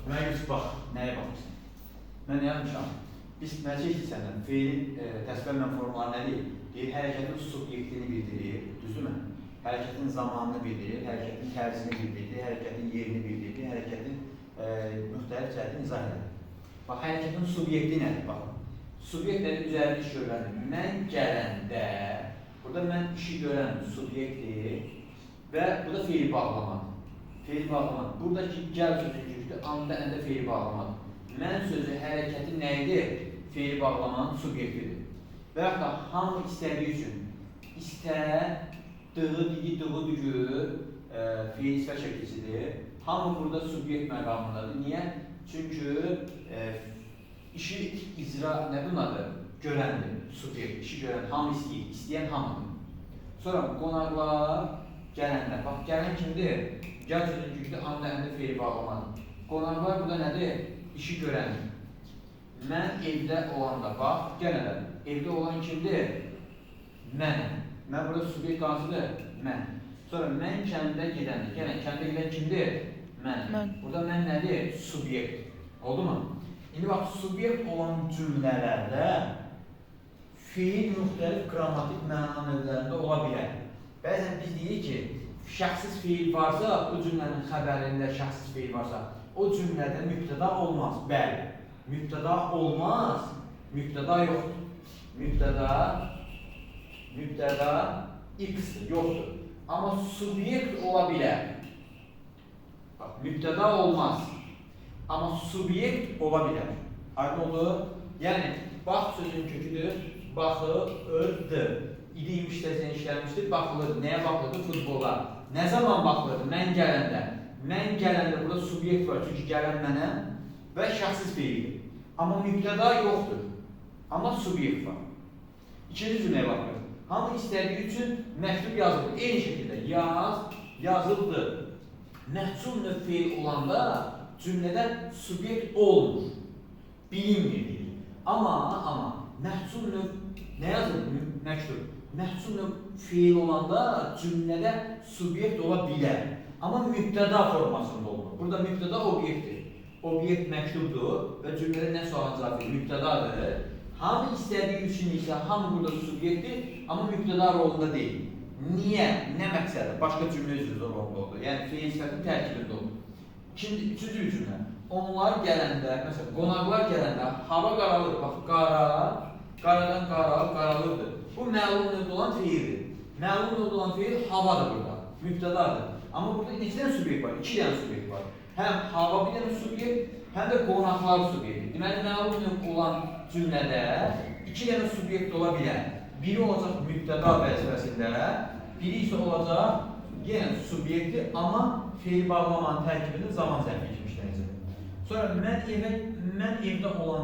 Deməli, Yusuf, bax, nəyə baxırsan? Mən nə yazmışam? Biz nə çəkdik səndən? Feilin təsvirlənmə formaları nədir? Deyir, hərəkətin subyektini bildirir, düzdürmü? Hərəkətin zamanını bildirir, hərəkətin tərzini bildirir, hərəkətin yerini bildirir, hərəkətin müxtəlif cəhətini izah edir. Bax, hərəkətin subyekti nədir? Baxın. Subyekt nədir? Üzərində iş görəndir. Mən gələndə, burada mən işi görən subyektdir və bu da feili bağlamadır. Feili bağlamadır. Buradakı gəl sözünün köküdür, anda, əndə feili bağlamadır. Mən sözü hərəkəti nə idi? Feili bağlamanın subyektidir. Və yaxud da hamı istədiyi üçün istə, dığı, digi, dığı, dügü feil sifət şəkilçidir. Hamı burada subyekt məqamındadır. Niyə? Çünki işi icra, nə bunun adı? Görəndir, subyekt, işi görən, hamı istəyir, istəyən hamıdır. Sonra qonaqlar gələndə, bax gələn kimdir? Gəl sözünün köküdür, anda, əndə feili bağlamadır. Qonaqlar burada nədir? İşi görəndir. Mən evdə olanda, bax, gələn də, evdə olan kimdir? Mənəm. Mən burada subyekt hansıdır? Mən. Sonra mən kəndə gedəndə, gələn kəndə gedən kimdir? Mənəm. Mən. Burada mən nədir? Subyekt. Oldu mu? İndi bax, subyekt olan cümlələrdə feil müxtəlif qrammatik məna növlərində ola bilər. Bəzən biz deyirik ki, şəxssiz feil varsa, bu cümlənin xəbərində şəxssiz feil varsa, o cümlədə mübtəda olmaz. Bəli, mübtəda olmaz, mübtəda yoxdur. Mübtəda x yoxdur. Amma subyekt ola bilər. Bax, mübtəda olmaz. Amma subyekt ola bilər. Aydın oldu? Yəni, bax sözünün köküdür, baxılırdı. İdi imiş də işlənmişdir, baxılırdı. Nəyə baxılırdı? Futbola. Nə zaman baxılırdı? Mən gələndə. Mən gələndə burada subyekt var, çünki gələn mənəm və şəxssiz feildir. Amma mübtəda yoxdur. Amma subyekt var. İkinci cümləyə baxırıq. Hamı istədiyi üçün məktub yazılır. Eyni şəkildə yaz, yazıldı. Məhcul növ feil olanda cümlədə subyekt olmur. Bilinmir deyir. Amma məhcul növ nə yazılır? Məktub. Məhcul növ feil olanda cümlədə subyekt ola bilər. Amma mübtəda formasında olmur. Burada mübtəda obyektdir. Obyekt məktubdur və cümlədə nə sualına cavab verir? Mübtədadır. Hamı istədiyi üçün isə hamı burada subyektdir, amma mübtəda rolunda deyil. Niyə? Nə məqsədə? Başqa cümlə üzrə rolunda oldu. Yəni feil sifətin tərkibində oldu. İkinci, üçüncü bir cümlə. Onlar gələndə, məsələn, qonaqlar gələndə hava qaralır. Bax, qara, qaradan qara, qaralırdı. Bu məlum növdə olan feildir. Məlum növdə olan feil havadır burada, mübtədadır. Amma burada neçə dənə subyekt var? İki dənə subyekt var. Həm hava bir dənə subyekt, həm də qonaqlar subyekti. Deməli, məlum növ olan cümlədə iki dənə subyekt ola bilər. Biri olacaq mübtəda vəzifəsində, biri isə olacaq yenə subyekti, amma feil bağlamanın tərkibində zaman zərfi kimi işləyəcək. Sonra mən evdə olan